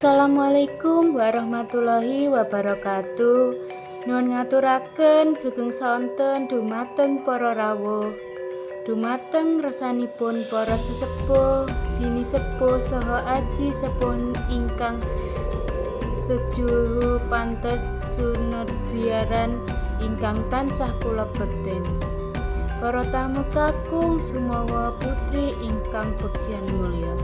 Assalamualaikum warahmatullahi wabarakatuh. Nyuwun ngaturaken sugeng sonten dumateng para rawuh. Dumateng resanipun para sesepuh, bini sepuh saha aji sepuh ingkang sejuhu pantes sunodyaran ingkang tansah kula bekten. Para tamu kakung sumawa putri ingkang begyan mulya.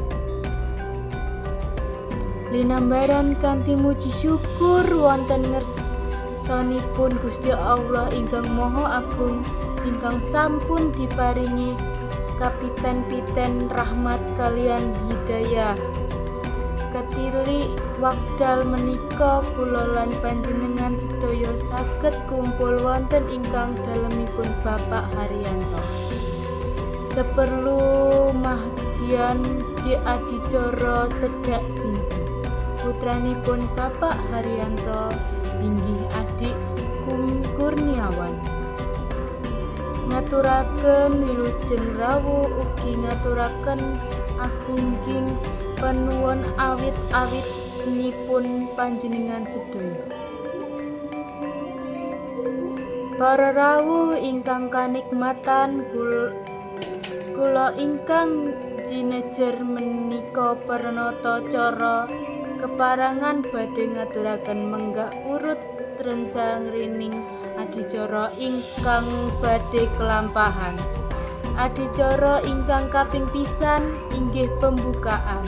Linambaran kanthi muji syukur wonten ngersanipun Gusti Allah ingkang Maha Agung ingkang sampun diparingi kapiten-piten rahmat kaliyan hidayah. Ketilik wekdal menika kula lan panjenengan sedaya saged kumpul wonten ingkang dalemipun Bapak Haryanto. Seperlu madyan di adicara tedhak sinten. Putranipun Bapak Haryanto inggih Adik Kurniawan. Ngaturaken wilujeng rawuh ugi ngaturaken agunging panuwun awit-awitnipun panjenengan sedaya. Para rawuh ingkang kanikmatan kula ingkang jinejer menika pranata cara keparangan badhe ngaturaken menggah urut rencanining adicara ingkang badhe kelampahan. Adicara ingkang kaping pisan inggih pembukaan.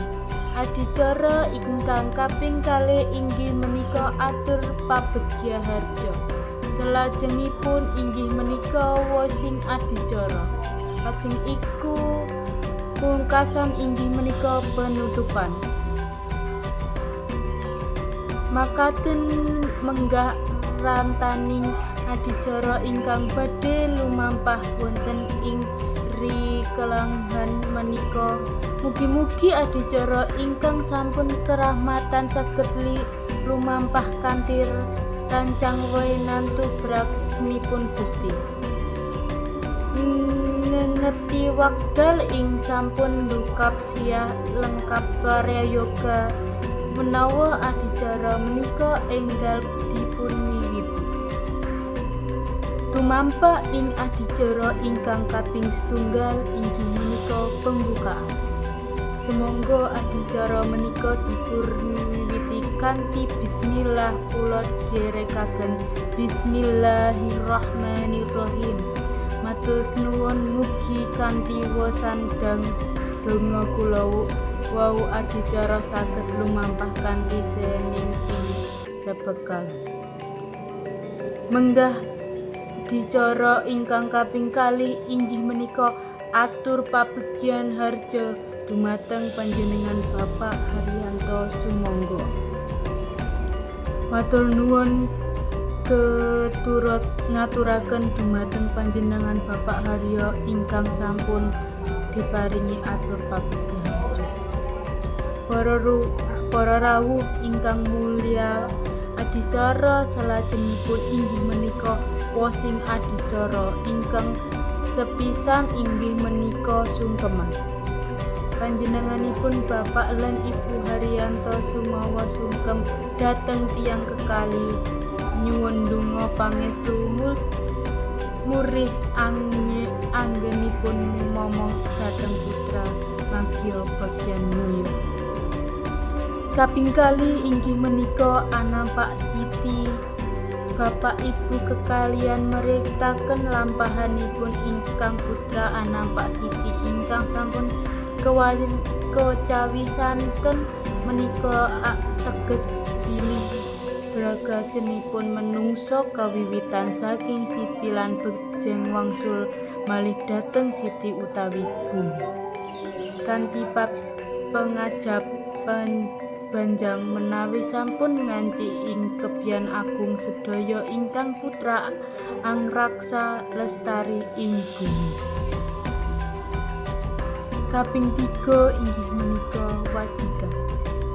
Adicara ingkang kaping kalih inggih menika atur pabegya harja. Salajengipun inggih menika wosing adicara. Lajeng iku pungkasan inggih menika penutupan. Makaten menggah rantaning adicara ingkang badhe lumampah wonten ing rikelanghan menika. Mugi-mugi adicara ingkang sampun kerahmatan saged lumampah kanthi rancang winantu braknipun Gusti. Ngengeti wekdal ing sampun ndukap siah lengkap prayoga menawa adicara menika enggal dipunwiwiti. Tumampak ing adicara ingkang kaping setunggal inggih menika pembukaan. Sumangga adicara menika dipunwiwiti kanthi bismillah kula dherekaken bismillahirrahmanirrahim. Matur nuwun mugi kanthi wasandang donga kula wau adicara saged lumampah kanthi sening ing sebekal. Menggah dicara ingkang kaping kalih inggih menika atur pabegyan harja dumateng panjenengan Bapak Haryanto sumangga. Matur nuwun keturut ngaturaken dumateng panjenengan Bapak Haryo ingkang sampun diparingi atur pabegya harja. Para rawuh ingkang mulya, adicara salajengipun inggih menika wosing adicara ingkang sepisan inggih menika sungkeman. Panjenenganipun Bapak lan Ibu Haryanto sumawa sungkem dhateng tiyang kekalih nyuwun donga pangestu murih anggenipun momong dhateng putra magya bagyan mulya. Kaping kalih inggih menika anampak siti. Bapak Ibu kekalian meritaken lampahanipun ingkang putra anampak siti ingkang sampun kecawisaken menika teges bilih bragajenipun menungsa kawiwitan saking siti lan bejeng wangsul malih dhateng siti utawi bumi. Kanthi pengajap banjang menawi sampun nganci ing kebyan agung sedaya ingkang putra angraksa lestari ing bumi. Kaping tiga inggih menika wajikan.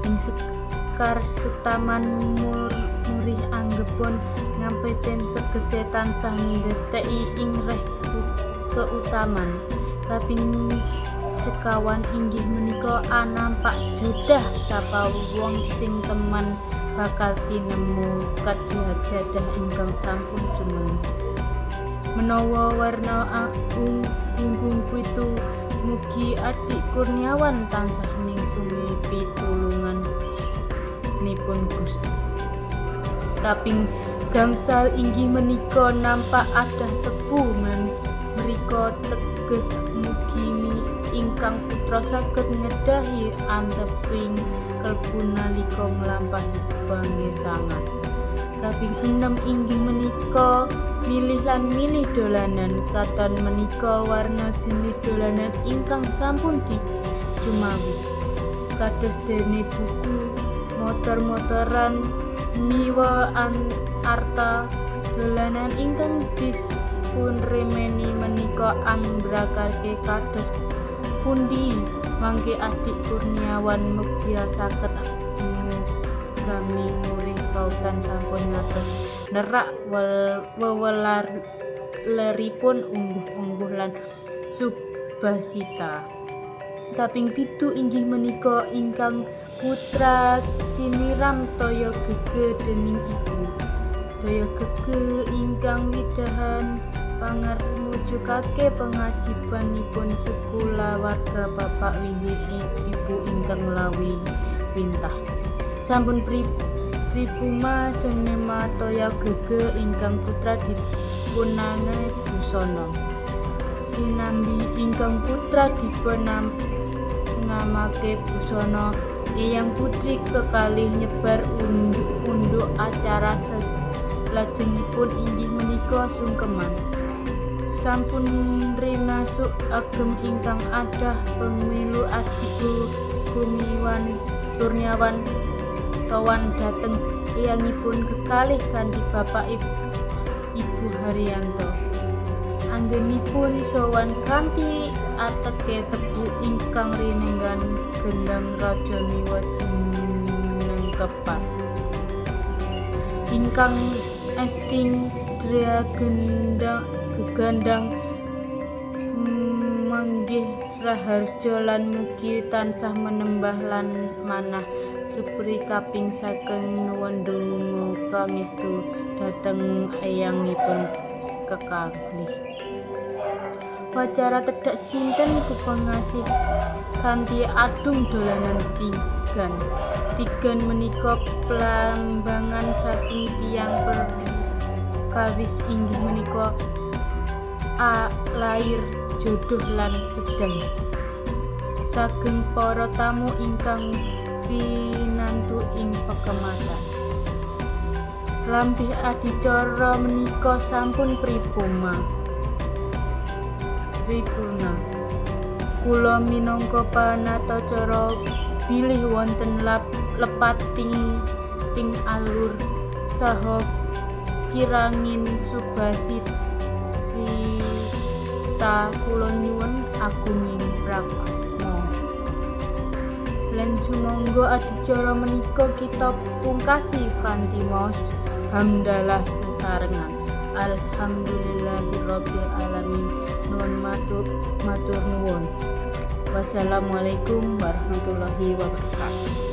Ing sekar setaman murih anggepun ngampeten tegese tansah ndheteki ing reh keutaman. Kaping Sekawan inggih menika anampak jadah sapa wong sing temen bakal tinemu kajadah ingkang sampun cumewis. Menawa warna gunggung pitu, mugi Adik Kurniawan tansah ningsungi pitulunganipun Gusti. Kaping gangsal inggih menika nampak adah tebu mrika teges mugi ingkang putra saged ngedahi anteping kalbu nalika nglampahi pangesangan. Kaping enem inggih menika milih lan milih dolanan. Katon menika warna jenis dolanan ingkang sampun dicumawis, kados dene buku, motor-motoran, miwa arta. Dolanan ingkang dipunremeni menika angbragake kados pundi mangke Adik Kurniawan mugia saged ngegami murih kautan sampun ngantos nerak weweleripun ungguh-ungguh lan subasita. Kaping 7 inggih menika ingkang putra siniram toya gege dening ibu. Toya gege ingkang widahan pangarmujukake pengajibanipun sekulawarga bapak wiwi ibu ingkang lawi wintah. Sampun pripuma sinema toya gege ingkang putra dipunange busana. Sinambi ingkang putra dipunangamake busana, eyang putri kekalih nyebar unduk acara salajengipun inggih menika sungkeman. Sampun rinasuk agem ingkang adah pemilu Adik Kurniawan Kurniawan sowan dhateng eyangipun kekalih kanthi bapak Ibu Haryanto. Anggenipun sowan kanthi ateke tebu ingkang rinenggan gendang raja miwa jinengkepan. Ingkang esting gendang gegandang manggih raharja lan mugi tansah menembah lan manah supri kaping saking nuwun donga pangestu dhateng eyangipun kekalih. Upacara tedhak sinten kepengasih kanthi adung dolanan tigan. Tigan menika plambangan saking tiyang perkawis inggih menika a lair, jodoh lan sedang. Saking para tamu ingkang pinantu ing pekematan. Lampih adicara menika sampun pripuma. Pripurna. Kula minangka panatacara bilih wonten lepating ting alur saha kirangin subasita kula nyuwun agunging praksma. Lan sumangga adicara menika kita pungkasi kanthi maos hamdalah sesarengan. Alhamdulillahirabbil alamin. Nuwun matur matur nuwun. Wassalamualaikum warahmatullahi wabarakatuh.